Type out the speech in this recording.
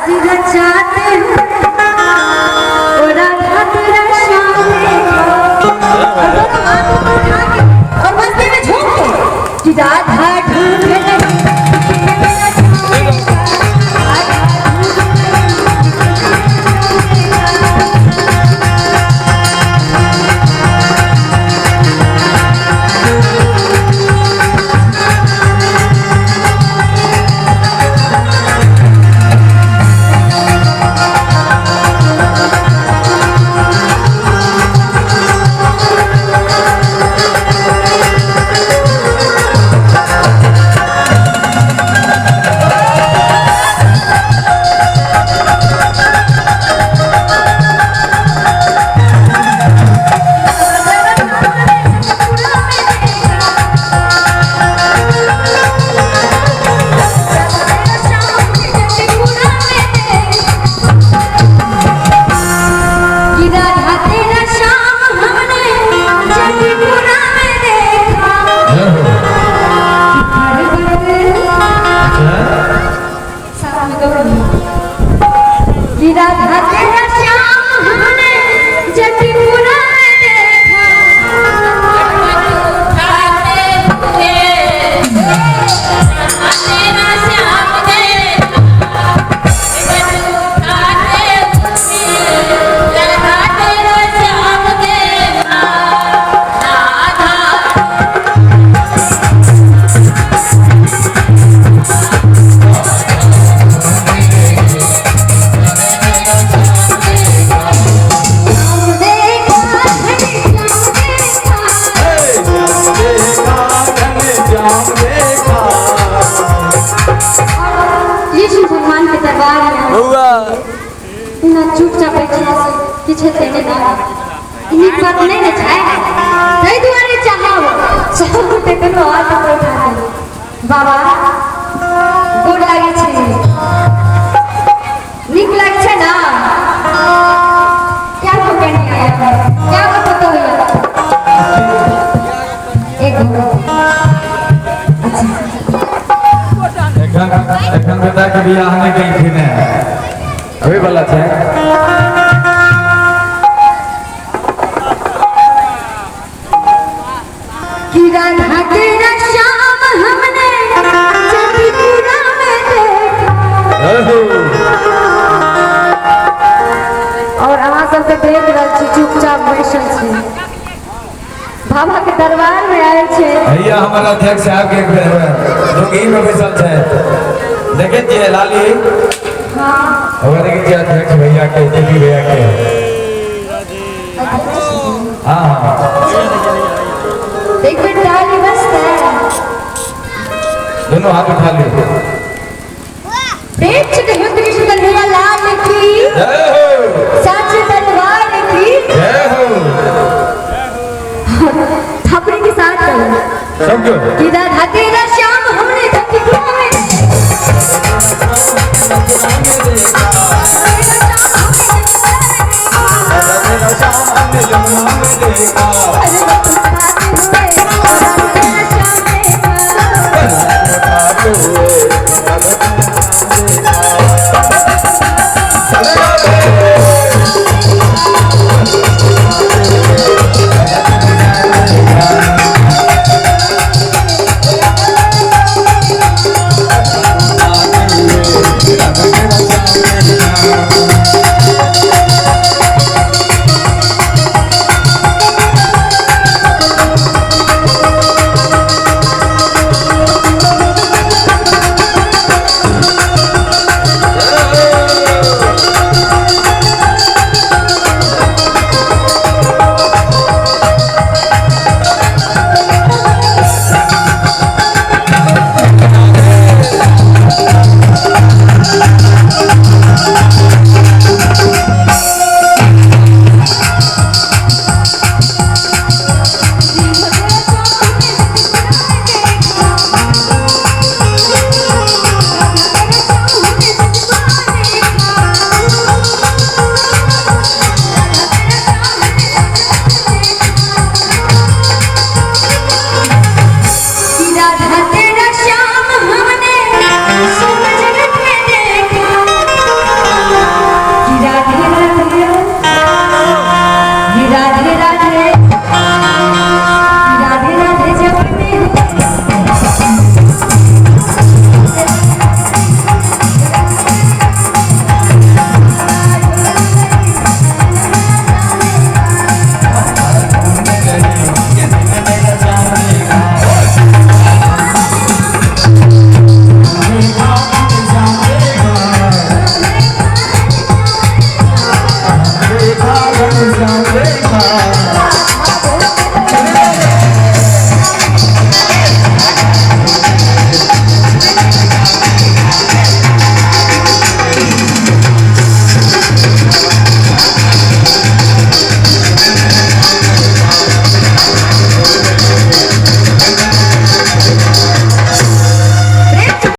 रचाते हुए ओ राधा तेरा श्याम देखा। और दोनों हाथों को उठा के और मस्ती में झूम के कि राधा ढूंढ रही मेरा श्याम देखा, राधा ढूंढ रही मेरा श्याम देखा। राधा तेरा श्याम हमने जटपुरा में देखा। राधा तेरा श्याम हमने जटपुरा में देखा। श्याम देखा घन श्याम देखा। यीशु भगवान के दरबार में ना चुपचाप बैठला से किछु हेतै नहि ना, ई नीक बात नहि ने छै, ताहि दुआरे चाहब सब गोटे दुनू हाथ ऊपर उठा के बाबा गोर लागै छै, नीक लागै छै ना? क्या गो कन्या आया, क्या गो पतो होइया? एक गो। अच्छा एखन एखन बेटा के बियाह नहि केलखिन हेँ, होय वाला छै। कि राधा तेरा श्याम हमने जटपुरा में देखा। और अहाँ सबके देख रहल छी चुपचाप बैसल छी, बाबा के दरबार में आयल छै। भैया हमर अध्यक्ष साहब के जोगी में बैसल छै, देखे छियै लाली? हाँ। ओकरा देखे छियै अध्यक्ष भैया के, जेपी भैया के? हाँ हाँ। एक बेर ताली बजतै। दोनों हाथ उठा लियो। प्रेम से कहियो कृष्ण कन्हैया लाल की जय हो, साचे दरबार की जय हो। थापड़ी के साथ कहो सब क्यों कि राधा तेरा श्याम हमने जटपुरा में